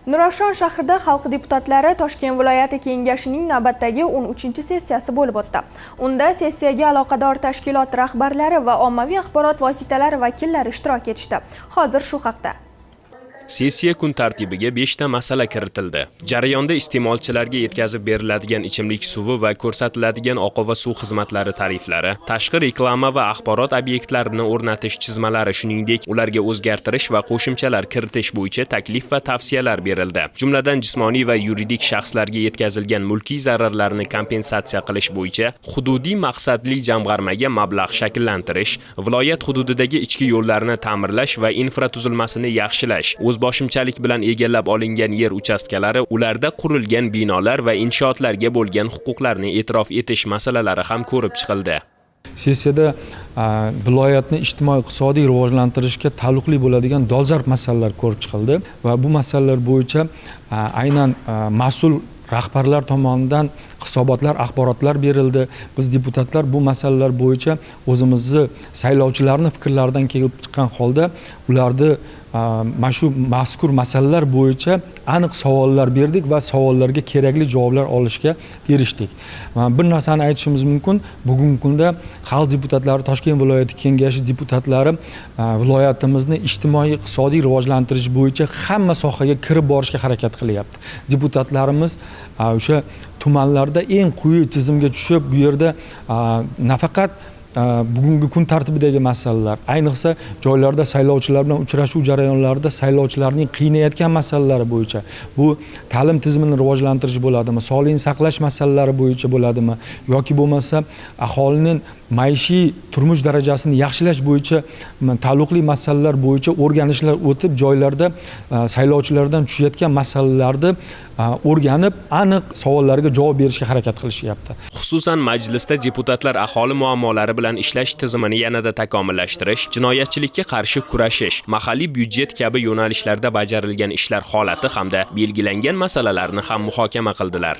Nurafshon shahrida xalq deputatlari Toshkent viloyati kengashining navbatdagi 13-sessiyasi bo'lib o'tdi. Unda sessiyaga aloqador tashkilot rahbarlari va ommaviy axborot vositalari vakillari ishtirok etishdi. Hozir shu haqda. Sessiya kun tartibiga 5 ta masala kiritildi. Jarayonda iste'molchilarga yetkazib beriladigan ichimlik suvi va ko'rsatiladigan oqova suv xizmatlari tariflari, tashqi reklama va axborot obyektlarini o'rnatish chizmalari, shuningdek, ularga o'zgartirish va qo'shimchalar kiritish bo'yicha taklif va tavsiyalar berildi. Jumladan, jismoniy va yuridik shaxslarga yetkazilgan mulkiy zararlarni kompensatsiya qilish bo'yicha hududiy maqsadli jamg'armaga mablag' shakllantirish, viloyat hududidagi ichki yo'llarni ta'mirlash va infratuzilmasini yaxshilash, o'zboshimchalik bilan egallab olingan yer uchastkalari, ularda qurilgan binolar va inshootlarga bo'lgan huquqlarni e'tirof etish masalalari ham ko'rib chiqildi. Sessiyada viloyatni ijtimoiy iqtisodiy rivojlantirishga taalluqli bo'ladigan dolzarb masalalar ko'rib chiqildi va bu masalalar bo'yicha aynan mas'ul rahbarlar tomonidan hisobotlar, axborotlar berildi. Biz deputatlar bu masalalar bo'yicha o'zimizni saylovchilarni fikrlaridan kelib chiqqan holda ularni mana shu mazkur masalalar bo'yicha aniq savollar berdik va savollarga kerakli javoblar olishga erishdik. Bir narsani aytishimiz mumkin, bugungi kunda xalq deputatlari Toshkent viloyati kengashi deputatlari viloyatimizni ijtimoiy iqtisodiy rivojlantirish bo'yicha hamma sohaga kirib borishga harakat qilyapti. Deputatlarimiz o'sha tumanlarda eng quyi tizimga tushib, bu yerda nafaqat bugungi kun tartibidagi masalalar, ayniqsa joylarda saylovchilar bilan uchrashuv jarayonlarida saylovchilarning qiynayotgan masalalari bo'yicha, bu ta'lim tizimini rivojlantirish bo'ladimi, sog'liqni saqlash masalalari bo'yicha bo'ladimi yoki bo'lmasa aholining maishiy turmush darajasini yaxshilash bo'yicha taalluqli masalalar bo'yicha o'rganishlar o'tib, joylarda saylovchilardan tushayotgan masalalarni o'rganib, aniq savollarga javob berishga harakat qilishyapti. Xususan, majlisda deputatlar aholi muammolari bilan ishlash tizimini yanada takomillashtirish, jinoyatchilikka qarshi kurashish, mahalliy byudjet kabi yo'nalishlarda bajarilgan ishlar holati hamda belgilangan masalalarni ham muhokama qildilar.